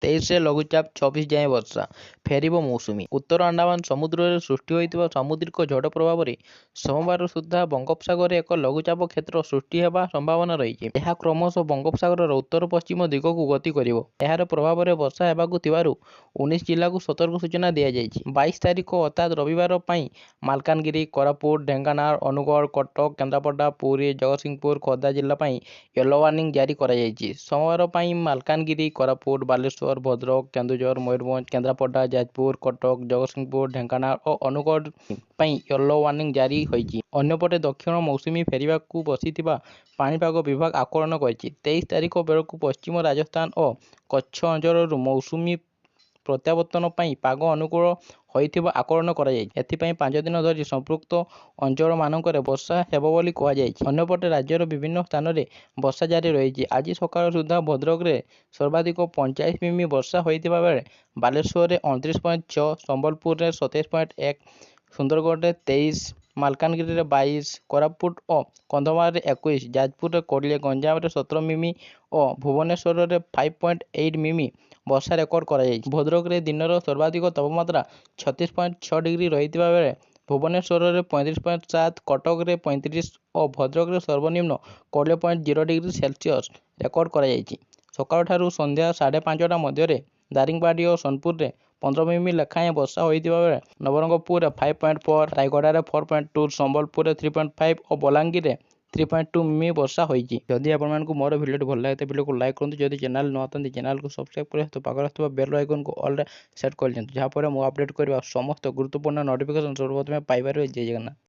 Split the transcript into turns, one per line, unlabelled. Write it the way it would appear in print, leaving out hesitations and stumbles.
23ରେ ଲଘୁଚାପ, 26 ଯାଏଁ ବର୍ଷା, ଫେରିବ ମୌସୁମୀ। ଉତ୍ତର ଆଣ୍ଡାମାନ ସମୁଦ୍ରରେ ସୃଷ୍ଟି ହୋଇଥିବା ସାମୁଦ୍ରିକ ଝଡ଼ ପ୍ରଭାବରେ ସୋମବାର ସୁଦ୍ଧା ବଙ୍ଗୋପସାଗରରେ ଏକ ଲଘୁଚାପ କ୍ଷେତ୍ର ସୃଷ୍ଟି ହେବା ସମ୍ଭାବନା ରହିଛି। ଏହା କ୍ରମଶଃ ବଙ୍ଗୋପସାଗରର ଉତ୍ତର-ପଶ୍ଚିମ ଦିଗକୁ ଗତି କରିବ। ଏହାର ପ୍ରଭାବରେ ବର୍ଷା ହେବାକୁ ଥିବାରୁ 19 ଜିଲ୍ଲାକୁ ସତର୍କ ସୂଚନା ଦିଆଯାଇଛି। 22 ତାରିଖ ଅର୍ଥାତ୍ ରବିବାର ପାଇଁ ମାଲକାନଗିରି, କୋରାପୁଟ, ଢେଙ୍କାନାଳ, ଅନୁଗୋଳ, କଟକ, କେନ୍ଦ୍ରାପଡ଼ା, ପୁରୀ, ଜଗତସିଂହପୁର, ଖୋର୍ଦ୍ଧା ଜିଲ୍ଲା ପାଇଁ ୟେଲୋ ୱାର୍ଣ୍ଣିଂ ଜାରି କରାଯାଇଛି। ସୋମବାର ପାଇଁ ମାଲକାନଗିରି, କୋରାପୁଟ, ବାଲେଶ୍ୱର, ଭଦ୍ରକ, କେନ୍ଦୁଝର, ମୟୂରଭଞ୍ଜ, କେନ୍ଦ୍ରାପଡ଼ା, ଯାଜପୁର, କଟକ, ଜଗତସିଂହପୁର, ଢେଙ୍କାନାଳ ଓ ଅନୁଗୋଳ ପାଇଁ ୟେଲୋ ୱାର୍ଣ୍ଣିଂ ଜାରି ହୋଇଛି। ଅନ୍ୟପଟେ ଦକ୍ଷିଣ ମୌସୁମୀ ଫେରିବାକୁ ବସିଥିବା ପାଣିପାଗ ବିଭାଗ ଆକଳନ କରିଛି। 23 ତାରିଖ ବେଳକୁ ପଶ୍ଚିମ ରାଜସ୍ଥାନ ଓ କଚ୍ଛ ଅଞ୍ଚଳରୁ ମୌସୁମୀ ପ୍ରତ୍ୟାବର୍ତ୍ତନ ପାଇଁ ପାଗ ଅନୁକୂଳ ହୋଇଥିବା ଆକଳନ କରାଯାଇଛି। ଏଥିପାଇଁ 5 ଦିନ ଧରି ସମ୍ପୃକ୍ତ ଅଞ୍ଚଳମାନଙ୍କରେ ବର୍ଷା ହେବ ବୋଲି କୁହାଯାଇଛି। ଅନ୍ୟପଟେ ରାଜ୍ୟର ବିଭିନ୍ନ ସ୍ଥାନରେ ବର୍ଷା ଜାରି ରହିଛି। ଆଜି ସକାଳ ସୁଦ୍ଧା ଭଦ୍ରକରେ ସର୍ବାଧିକ 45 ମିମି ବର୍ଷା ହୋଇଥିବା ବେଳେ ବାଲେଶ୍ୱରରେ 29.6, ସମ୍ବଲପୁରରେ 27.1, ସୁନ୍ଦରଗଡ଼ରେ 23, ମାଲକାନଗିରିରେ 22, କୋରାପୁଟ ଓ କନ୍ଧମାଳରେ 21, ଯାଜପୁରରେ 20, ଗଞ୍ଜାମରେ 17 ମିମି ଓ ଭୁବନେଶ୍ୱରରେ 5.8 ମିମି ବର୍ଷା ରେକର୍ଡ କରାଯାଇଛି। ଭଦ୍ରକରେ ଦିନର ସର୍ବାଧିକ ତାପମାତ୍ରା 36.6 ଡିଗ୍ରୀ ରହିଥିବା ବେଳେ ଭୁବନେଶ୍ୱରରେ 35.7, କଟକରେ 35 ଓ ଭଦ୍ରକରେ ସର୍ବନିମ୍ନ 20.0 ଡିଗ୍ରୀ ସେଲସିୟସ ରେକର୍ଡ କରାଯାଇଛି। ସକାଳଠାରୁ ସନ୍ଧ୍ୟା 5:30 ମଧ୍ୟରେ ଦାରିଙ୍ଗବାଡ଼ି ଓ ସୋନପୁରରେ 15 ମିମି ଲେଖାଏଁ ବର୍ଷା ହୋଇଥିବା ବେଳେ ନବରଙ୍ଗପୁରରେ 5.4, ରାୟଗଡ଼ାରେ 4.2, ସମ୍ବଲପୁରରେ 3.5 ଓ ବଲାଙ୍ଗୀରରେ 3.2 ମିମି ବର୍ଷା ହୋଇଛି। ଯଦି ଆପଣମାନଙ୍କୁ ମୋର ଭିଡ଼ିଓଟି ଭଲ ଲାଗେ, ତ ଭିଡ଼ିଓକୁ ଲାଇକ୍ କରନ୍ତୁ। ଯଦି ଚ୍ୟାନେଲ ନୂଆ ଅଛନ୍ତି, ଚ୍ୟାନେଲକୁ ସବସ୍କ୍ରାଇବ୍ କରି ତ ପାଖରେ ଆସୁଥିବା ବେଲ୍ ଆଇକନ୍କୁ ଅଲ୍ରେ ସେଟ୍ କରିଦିଅନ୍ତୁ, ଯାହାଫଳରେ ମୁଁ ଅପଡ଼େଟ୍ କରିବା ସମସ୍ତ ଗୁରୁତ୍ୱପୂର୍ଣ୍ଣ ନୋଟିଫିକେସନ୍ ସର୍ବପ୍ରଥମେ ପାଇପାରିବେ। ଜୟ ଜଗନ୍ନାଥ।